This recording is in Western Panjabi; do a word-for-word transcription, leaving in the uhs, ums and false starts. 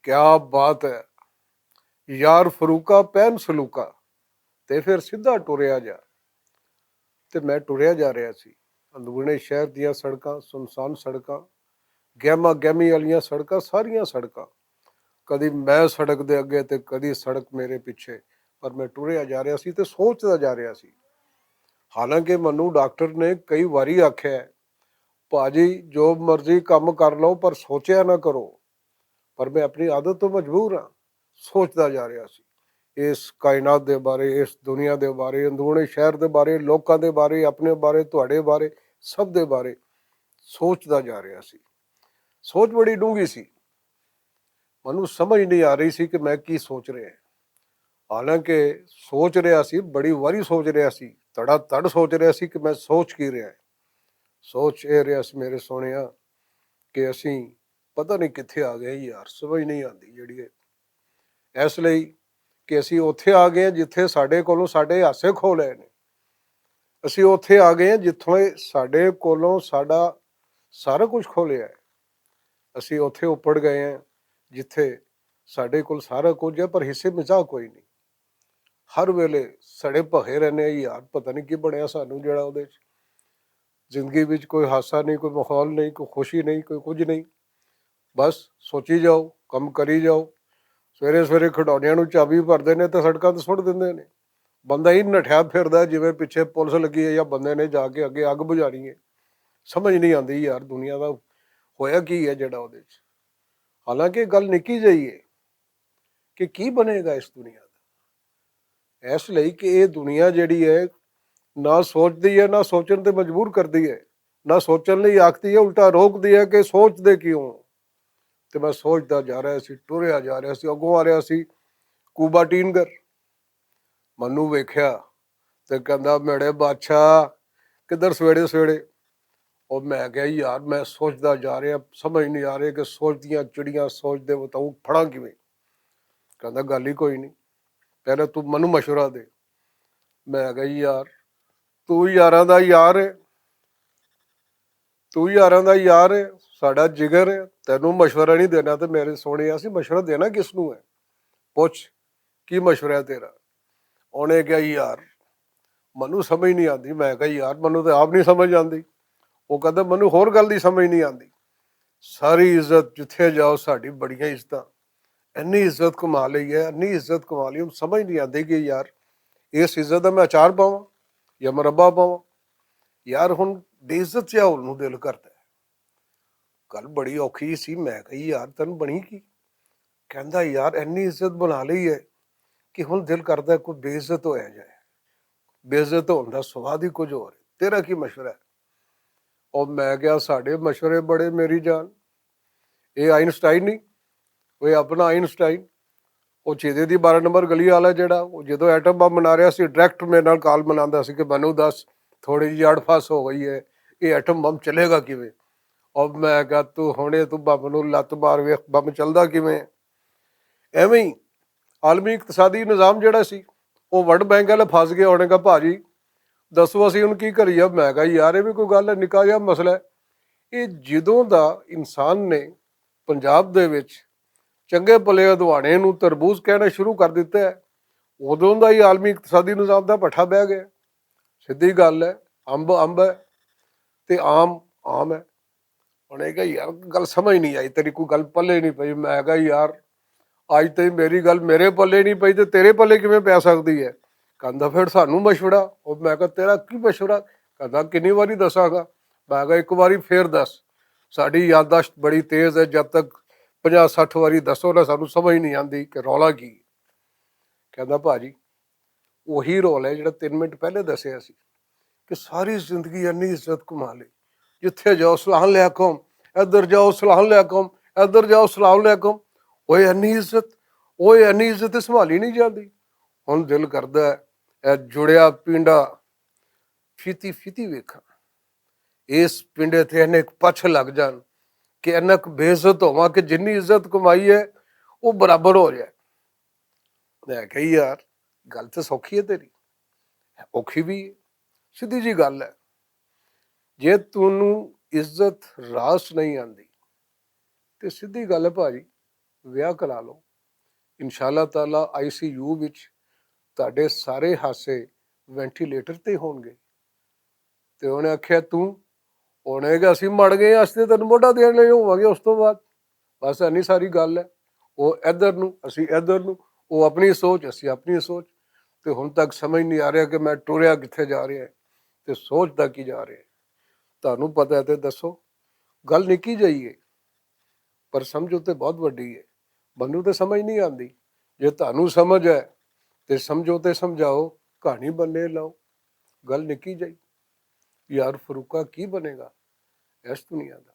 کیا بات ہے؟ یار فروقہ پہن سلوکا، تے پھر سیدھا ٹریا جا۔ تے میں ٹریا جا رہیا سی۔ اندرون شہر دیاں سڑکاں، سنسان سڑکاں، گہما گہمی والیاں سڑکاں، ساریاں سڑکاں، کدی میں سڑک دے اگے تے کدی سڑک میرے پیچھے، پر میں ٹریا جا رہیا سی تے سوچدا جا رہیا سی۔ حالانکہ مینوں ڈاکٹر نے کئی واری آکھیا ہے، "پاجی، جو مرضی کم کر لو، پر سوچیا نہ کرو۔" پر میں اپنی عادت تو مجبور ہاں، سوچدا جا رہیا سی۔ اس کائنات دے بارے، اس دنیا دے بارے، اندرون شہر دے بارے، لوکاں دے بارے، اپنے بارے، تہاڈے بارے، سب دے بارے سوچدا جا رہیا سی۔ سوچ بڑی ڈونگی سی۔ مینوں سمجھ نہیں آ رہی سی کہ میں کی سوچ رہیا ہاں۔ حالانکہ سوچ رہیا سی، بڑی واری سوچ رہیا سی، تڑا تڑ سوچ رہیا سی کہ میں سوچ کی رہیا ہاں۔ سوچ اے رہیا سی، میرے سونیا، کہ اسی پتہ نہیں کتھے آ گئے یار، سمجھ نہیں آندی جیڑی ہے۔ اس لئی کہ اسی اوتھے آ گئے ہاں جتھے ساڈے کولوں ساڈے ہاسے کھو لئے نے۔ اسی اوتھے آ گئے ہاں جتھوں ساڈے کولوں ساڈا سارا کچھ کھو لیا ہے۔ اسی اوتھے اپڑ گئے ہاں جتھے ساڈے کول سارا کچھ ہے، پر حصے مزاح کوئی نہیں۔ ہر ویلے سڑے بھگے رہنے ہیں یار، پتہ نہیں کی بنیا سانوں جیڑا اودے چ۔ زندگی وچ کوئی حادثہ نہیں، کوئی ماحول نہیں، کوئی خوشی نہیں، کوئی کچھ نہیں۔ بس سوچی جاؤ، کم کری جاؤ۔ سویرے سویرے کھڈونیاں نوں چابی بھردے نے تے سڑکاں تے سٹ دیندے نے۔ بندہ ہی نٹھیا پھردا ہے جویں پچھے پولیس لگی ہے یا بندے نے جا کے اگے اگ بجھانی ہے۔ سمجھ نہیں آندی یار، دنیا دا ہویا کی ہے جیڑا اودے چ۔ حالانکہ گل نکی جئی ہے کہ کی بنے گا اس دنیا دا۔ اس لئی کہ یہ دنیا جیڑی ہے، نہ سوچدی ہے، نہ سوچن تے مجبور کردی ہے، نہ سوچن لئی آکھدی ہے، الٹا روکدی ہے کہ سوچدے کیوں؟ تے میں سوچدا جا رہا سی، ٹریا جا رہا سی، اگوں آ رہا سی کوبا ٹینگر۔ منوں ویکھیا تے کہندا، "میرے بادشاہ، کدھر سویرے سویرے؟" اور میں کہیا، "یار، میں سوچدا جا رہا، سمجھ نہیں آ رہی کہ سوچدیاں چڑیاں سوچدے مطابق پھڑاں کیویں؟" کہندا، "گل ہی کوئی نہیں، پہلے تو مینوں مشورہ دے۔" میں کہیا، "یار، تو یاراں دا یار ہے، تو یاراں دا یار ہے، ساڈا جگر ہے، تینوں مشورہ نہیں دینا۔" تے میرے سونے، اسی مشورہ دینا کس نوں ہے؟ پوچھ، کی مشورہ ہے تیرا؟ انہیں کہیا، "یار، مینوں سمجھ نہیں آندی۔" میں کہیا، "یار، مینوں تے آپ نہیں سمجھ آندی۔" وہ کہندا، "مینوں ہور گل دی سمجھ نہیں آندی۔ ساری عزت، جتھے جاؤ ساڈی بڑیاں عزتاں، اینی عزت کما لئی ہے، اینی عزت کما لئی، ہن سمجھ نہیں آندی کہ یار، اس عزت دا میں اچار پاواں یا مربع پاواں؟ یار، ہن بے عزت جیا ہون نوں دل کردا ہے۔" گل بڑی اوکھی سی، میں کہی، "یار، تینوں بنی کی؟" کہندا، "یار، اینی عزت بنا لئی ہے کہ ہن دل کردا ہے کوئی بے عزت ہویا جائے۔ بے عزت ہون دا سواد ہی کچھ ہور ہے۔ تیرا کی مشورہ ہے؟" اور میں کہیا، "ساڈے مشورے بڑے، میری جان۔" اے آئنسٹائن نہیں، اے اپنا آئنسٹائن، او چیزے دی بارہ نمبر گلی والا جیڑا، او جدوں ایٹم بم بنا رہیا سی، ڈائریکٹ میرے نال کال بناندا سی کہ، "مینوں دس، تھوڑی جی اڑ پھس ہو گئی ہے، اے ایٹم بم چلے گا کیویں؟" او میں کہا، "تو ہنے تو بم نوں لت مار، ویکھ بم چلدا کیویں ہے؟" ایویں ہی عالمی اقتصادی نظام جیڑا سی، او ورلڈ بینک والے پھس گئے، انہیں کہا، "بھاجی، دسو اسی ہن کی کریے؟" میں کہا، "یار، اے وی کوئی گل ہے، نکا جہا مسئلہ ہے۔" اے جدوں دا انسان نے پنجاب دے وچ چنگے پلے ادوانے نوں تربوز کہنا شروع کر دتا ہے، ادوں دا ہی عالمی اقتصادی نظام دا پٹھا بہ گیا۔ سدھی گل ہے، امب امب ہے تے عام عام ہے۔ انہیں کہا، "یار، گل سمجھ نہیں آئی، تیری کوئی گل پلے نہیں پئی۔" میں کہا، "یار، اج تے میری گل میرے پلے نہیں پئی تے تیرے پلے کیویں پے سکدی ہے؟" کہندا، "پھر سانوں مشورہ۔" او میں کہا، "تیرا کی مشورہ؟" کہندا، "کنی واری دساں گا؟" میں کہا، "ایک واری پھر دس، ساڈی یادداشت بڑی تیز ہے، جب تک پنجاہ سٹھ واری دسو نا، سانوں سمجھ نہیں آندی کہ رولا کی ہے۔" کہندا، "بھاجی، وہی رولا ہے جڑا تین منٹ پہلے دسیا سی کہ ساری زندگی اینی عزت کما لی، جتھے جاؤ سلام علیکم، ادھر جاؤ سلام علیکم، ادھر جاؤ سلام علیکم۔ اوئے اینی عزت، اوئے اینی عزت تے سنبھالی نہیں جاندی۔" ہن دل کردا ہے اے جڑیا پینڈا فیتی فیتی ویکھاں، اس پینڈے تے اینک پچھ لگ جان کہ اینک بے عزت ہوواں کہ جنی عزت کمائی ہے، او برابر ہو جائے۔ میں کہی، "یار، گل تے سوکھی ہے تیری۔" اوکھی بھی ہے، سدھی جی گل ہے۔ جے تینوں عزت راس نہیں آندی، تے سدھی گل ہے بھائی، ویاہ کرا لو، انشاءاللہ تعالیٰ آئی سی یو وچ تہاڈے سارے حادثے وینٹیلیٹر تے ہون گے۔ تے انہاں آکھیا، توں؟ انہاں کہ اسی مڑ گئے، اسی تے تینوں موڈا دین لئی ہوواں گے۔ اس تو بعد بس اینی ساری گل ہے۔ او ادھر نوں، اسی ادھر نوں، او اپنی سوچ، اسی اپنی سوچ۔ تے ہن تک سمجھ نہیں آ رہا کہ میں ٹریا کتھے جا رہا ہے تے سوچدا کی جا رہا ہے۔ تہانوں پتہ ہے تے دسو۔ گل نکی جائی ہے، پر سمجھو تے بہت وڈی ہے۔ مینوں تے سمجھ نہیں آندی۔ جے تہانوں سمجھ ہے تے سمجھو تے سمجھاؤ، کہانی بننے لاؤ۔ گل نکی جائی۔ یار فروقہ کی بنے گا اس دنیا دا؟